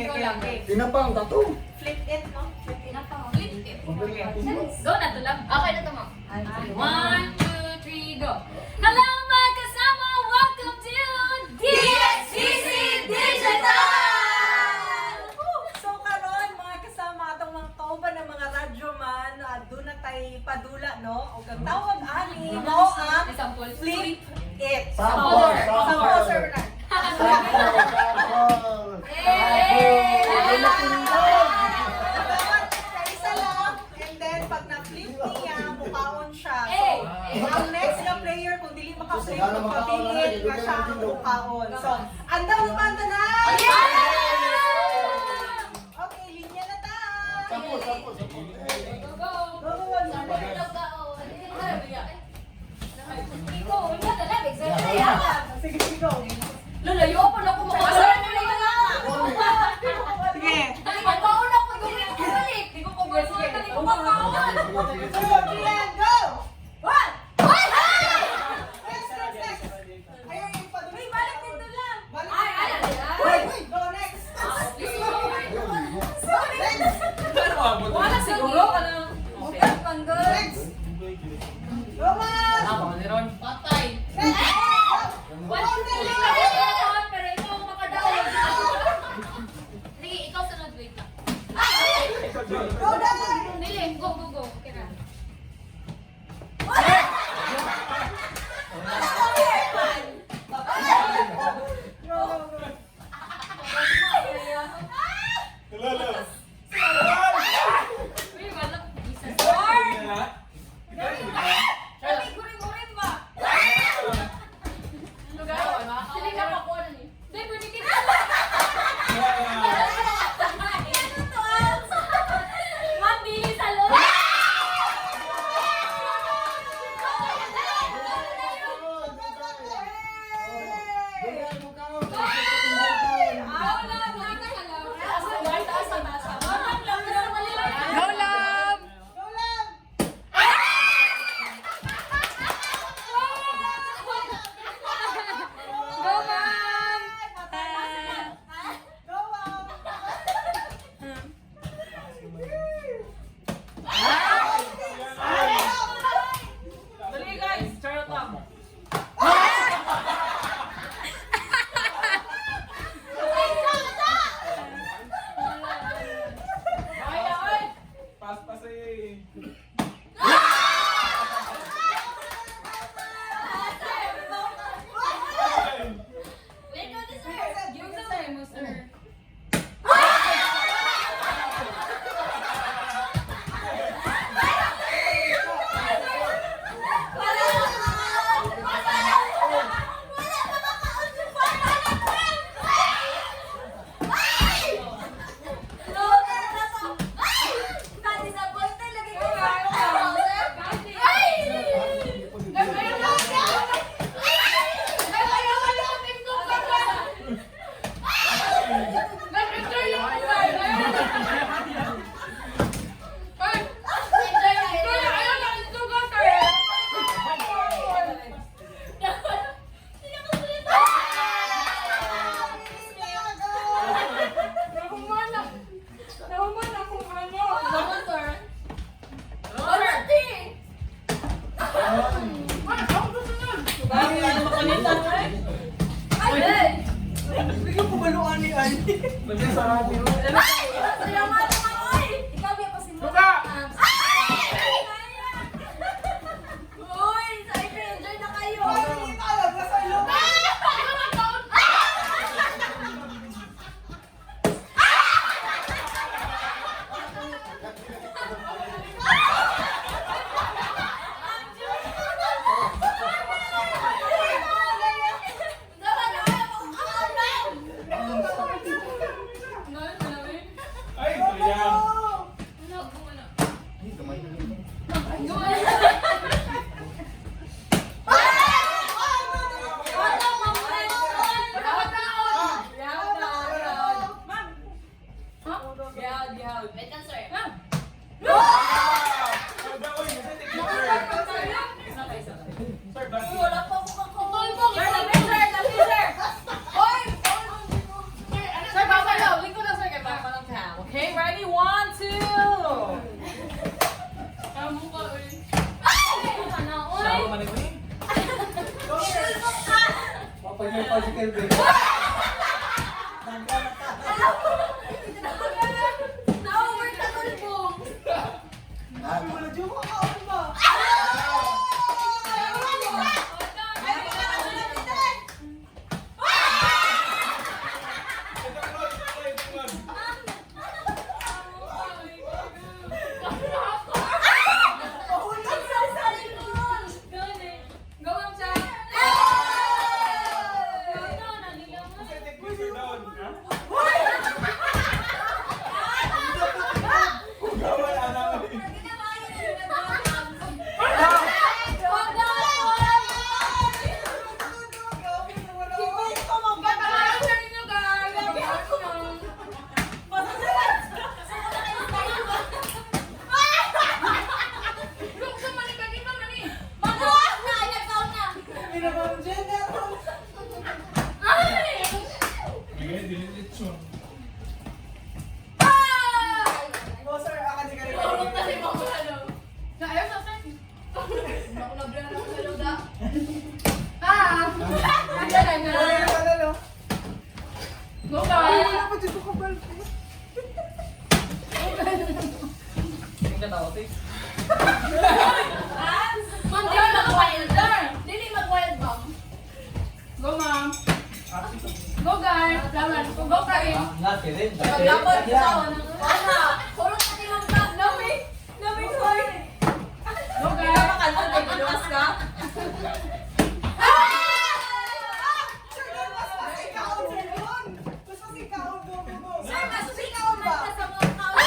Pinapang tato. Flip it, no? Flip it. Flip it. Go na to lang. Okay na to, ma'am. 1, 2, 3, go. Hello mga kasama! Welcome to DXDC Digital! So karon mga kasama atong mga kauban ng mga RadyoMaN, doon na tayo padula, no? O kang tawag ani mo ang Example. flip it. Sample, Sample, Sir Bernard. Isa lang, and then pag na-flip niya, mukhaon siya. So, ang next na player, kung dili maka-flip, magpapilit na siya ang mukhaon. So, andaw naman na na! Okay, linya na ta! Sample. Sige, go! Lalayo pa na kumakasal na Sige! Pagpauna ko balik. Di ko kumakasal na di ko makaon. Go! One! Next! Ayaw yung paduli. Balik dito lang! Balik! Go next! Wala siguro ka na. Next! Go man! Patay. Pero ikaw makadawag. Sige, ikaw sunod. Wait lang. Go down! Dili, go. Okay na. Uy, wala. Isa. Sabi, guring ba? Lugar? Sili ka pa ko ni. Hindi, pwede kita. Mandi, salo. Go lang! Go, ma'am! Go on! Dali, guys. Charot lang. Give the time, sir. Bigyan ko baluan ni Ay. Hindi ka alam, nasa ilong. Sir, babalaw. Lingko na, sir. Nagay pa si Kelvin. Na-over ka tulbong. Wala dyan makakaon ba? Go guys! Go Karin! Lati rin. Dapat ikaw! Ana! Puro sa tilang ka! Nami! Nami ko! Go guys! Makalod ay biluwas ka? Sir, mas ikaw ba? Sa mga tao!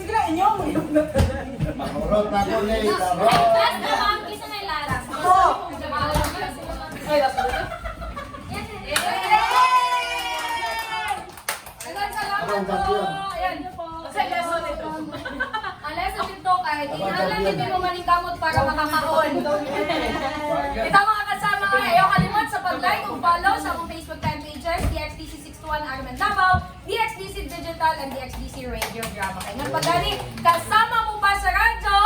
Sige na, inyo mo yung Mahurot na ko na ito. Hindi mo manikamot para makakaon. Ito mga kasama nga, ayaw kalimot sa pag-like o follow sa akong Facebook fan pages, DXDC 621 RadyoMaN Davao, DXDC Digital, and DXDC Radio Drama. Kaya nagpagani, kasama mo pa sa radyo,